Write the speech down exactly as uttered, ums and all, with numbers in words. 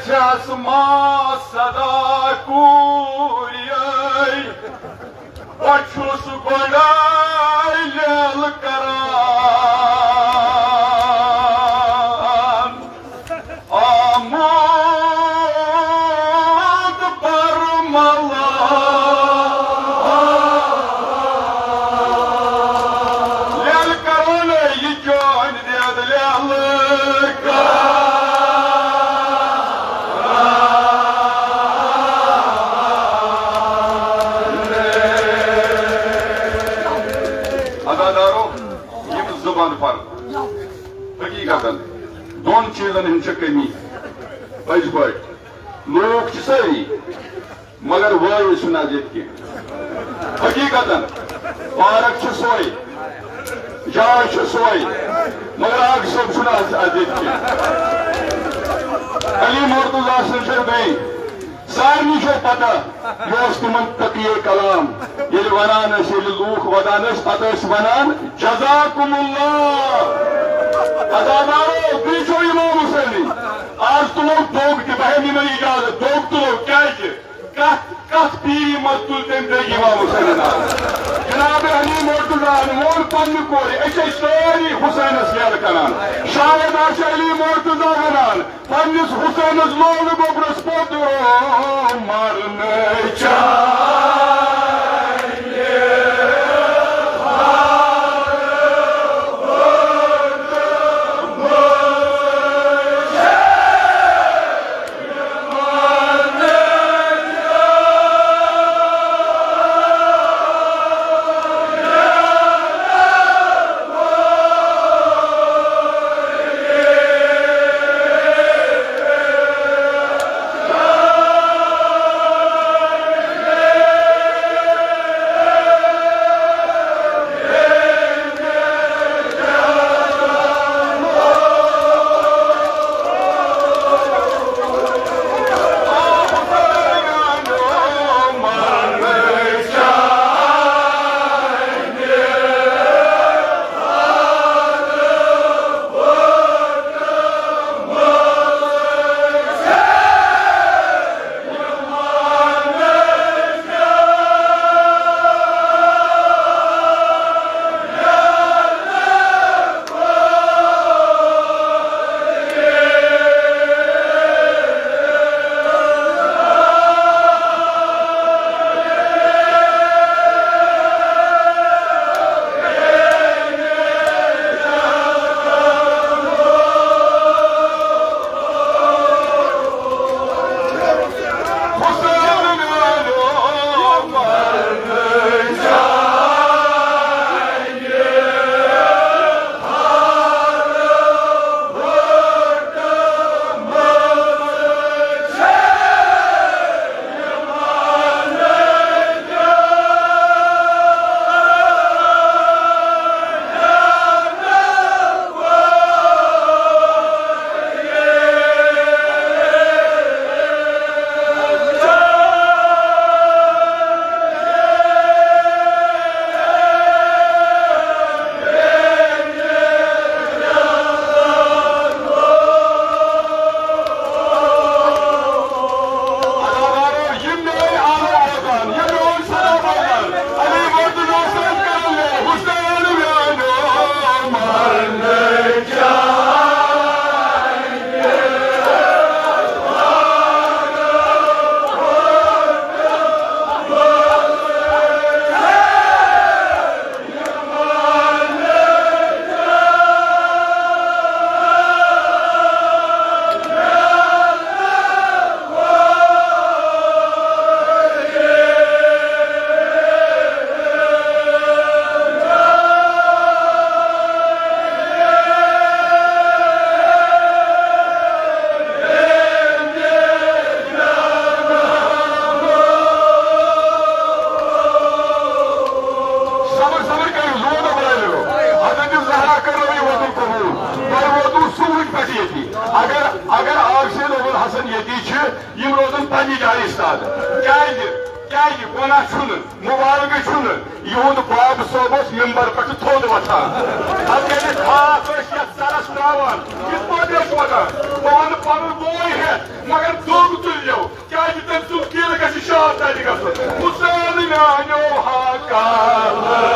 چھَس ما صدا کوٗریے، بہٕ چھُس گۄڈَے لیلہٕ کران۔ آمُت برملا۔ لیلہٕ کرو نے یہِ چٲنۍ دید لیلہٕ کرو۔ عزادارو، یِم زٕ بند فرق۔ حقیقتاً دۄن چیٖزن ہٕنٛز چھےٚ کٔمی۔ پٔزۍ پٲٹھۍ لوٗکھ چھِ سٲری، مگر وٲیِل چھُنہٕ از ییٚتہِ کینٛہہ۔ حقیقتاً پارک چھِ سۄے، جاے چھِ سۄے، مگر آغہٕ صٲب چھُنہٕ از، از ییٚتہِ کینٛہہ۔ علی مرتضیٰ سٕنٛز چھےٚ بیٚیہِ۔ سارنٕے چھو پتہ، یہِ اوس تِمن تقیہ کلام۔ ییٚلہِ ونان ٲسۍ، ییٚلہِ لوٗکھ ودان ٲسۍ، پتہٕ ٲسۍ ونان، "جزاکم اللہ۔" عزادارو، تُہۍ چھِو امام حسینٕے۔ آز تُلو دوٚگ تہِ، بہٕ ہٮ۪مہٕ یِمن اجازت، دوٚگ تُلو۔ کیازِ؟ کتھ، کتھ پیٖری منٛز تُل تٔمۍ دوٚگ امام حسینُن ناو؟ جناب علی مرتضیٰ ہن ووٚن پننہِ کورِ، أسۍ ٲسۍ سٲری حسینس یلہٕ کران۔ شاید آسہِ علی مرتضیٰ ونان، پننِس حسینس لولہٕ گوٚبرس پوٚدُر مرنہٕ چانہِ۔ صبر، صبر کٔرِو، زور مہٕ بڑٲیِو۔ حضرت زہرا کٔرنو یہِ وۄدُن قبوٗل۔ تۄہہِ ووتوٕ صُبحٕکۍ پٮ۪ٹھ ییٚتی۔ اگر، اگر آغہٕ سید ابوالحسن ییٚتی چھِ، یِم روزن پننہِ جایہِ استاد۔ کیازِ؟ کیازِ؟ گۄناہ چھُنہٕ، مُبالغہٕ چھُنہٕ۔ یِہُنٛد باب صٲب اوس مِمبر پٮ۪ٹھٕ تھوٚد وۄتھان۔ پتہٕ ییٚلہِ خاص ٲسۍ یتھ سرس تراوان، کِتھ پٲٹھۍ ٲسۍ وۄتھان؟ بہٕ ونہٕ پنُن بوے ہٮ۪تھ، مگر دۄگ تُلِو، کیازِ تٔمۍ سُنٛد دِل گژھِ شاد تَتہِ گژھُن۔ حسین میانیو ہاکار۔